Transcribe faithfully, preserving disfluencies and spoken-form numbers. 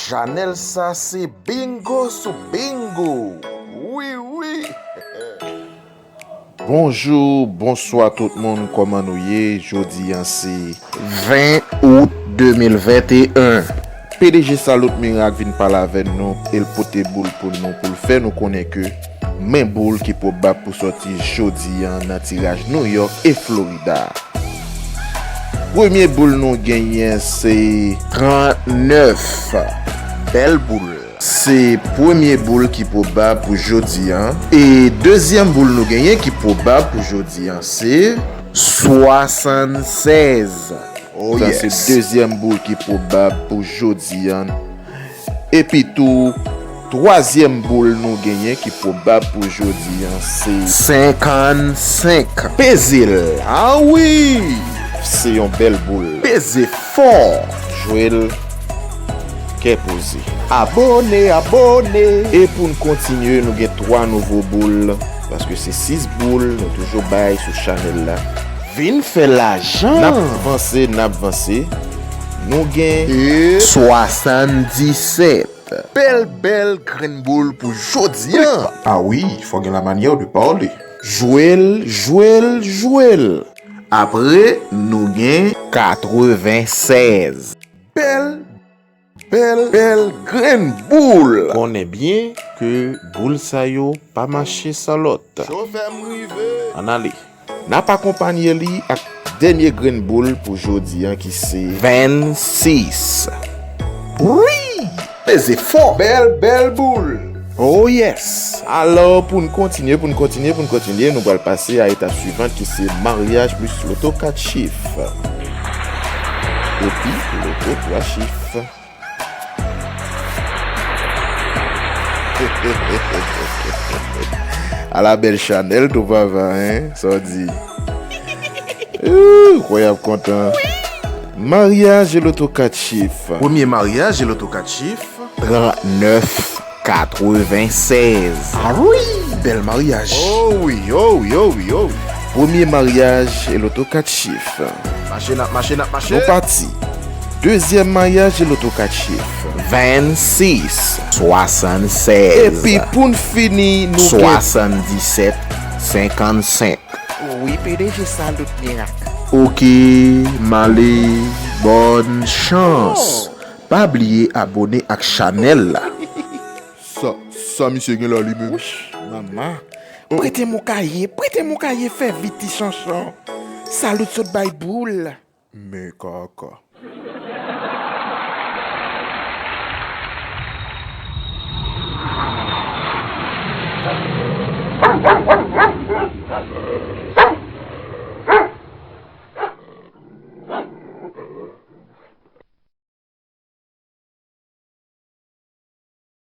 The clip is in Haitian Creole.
Chanèl sa se bingo sou bingo. Wi, wi. Bonjou, bonswa tout moun, kòman nou ye? Jodi a se ven out de mil venteyen. P D G Salot Mirak vin pale avè nou, e l pote boul pou nou, pou l fè nou konnen ke men boul ki pwobab pou sòti jodi a nan tiraj New York e Florida. Premye boul nou genyen se trannèf. Bèl boul. Se premye boul ki pwobab pou jodi a. E dezyèm boul nou genyen ki pwobab pou jodi a se swasannsèz. Oh, sa se yes. Dezyèm boul ki pwobab pou jodi a. Epi tou, twazyèm boul nou genyen ki pwobab pou jodi a se senkannsenk. Peze l. Ah wi! Se yon bèl boul. Peze fò. Jwe l kè poze. Abòne, abòne. E pou n kontinye, nou gen twa nouvo boul, paske se sis boul nou toujou bay sou chanèl la. Vin fè lajan. N ap vanse, n ap vanse. Nou gen e swasanndisèt. Bèl, bèl grenn boul pou jodi a. Ah wi, fò gen la manyè de pale. Jwe l, jwe l, jwe l. Apre, nou gen katrevensèz. Bèl, bèl, bèl grenn boul. Konnen byen ke boul sa yo pa mache san lòt. Chofè m rive. Ann ale. N ap akonpanye li ak dènye grenn boul pou jodi a ki se vennsis. Wi! Peze fò. Bèl, bèl boul. Oh yes! Alò, pou n kontinye, pou n kontinye, pou n kontinye, nou pral pase a etap swivan ki se maryaj plis loto kat chif. Epi loto twa chif. Ala bèl chanèl tou papa, hein? Sa w di? Ooh, kwè y ap kontan. Maryaj e loto kat chif. Premye maryaj e loto kat chif. Trannèf katrevensèz. Ah wi, bèl maryaj. Oh wi, oh wi, oh wi, oh wi. Premye maryaj e loto kat chif. Mache, n ap mache, n ap mache. Nou pati. Dezyèm maryaj e loto kat chif. Vennsis. Swasannsèz. Epi pou n fini, nou gen swasanndisèt, senkannsenk. Wi, P D G Salot Mirak. Oke, m ale, bòn chans. Oh. Pa bliye abòne ak chanèl la. Sa, sa misye gen la li menm? Wouch, manman. Prete m yon kaye, prete m yon kaye, fè vit ti chanchon. Salot sot bay boul. Men kaka.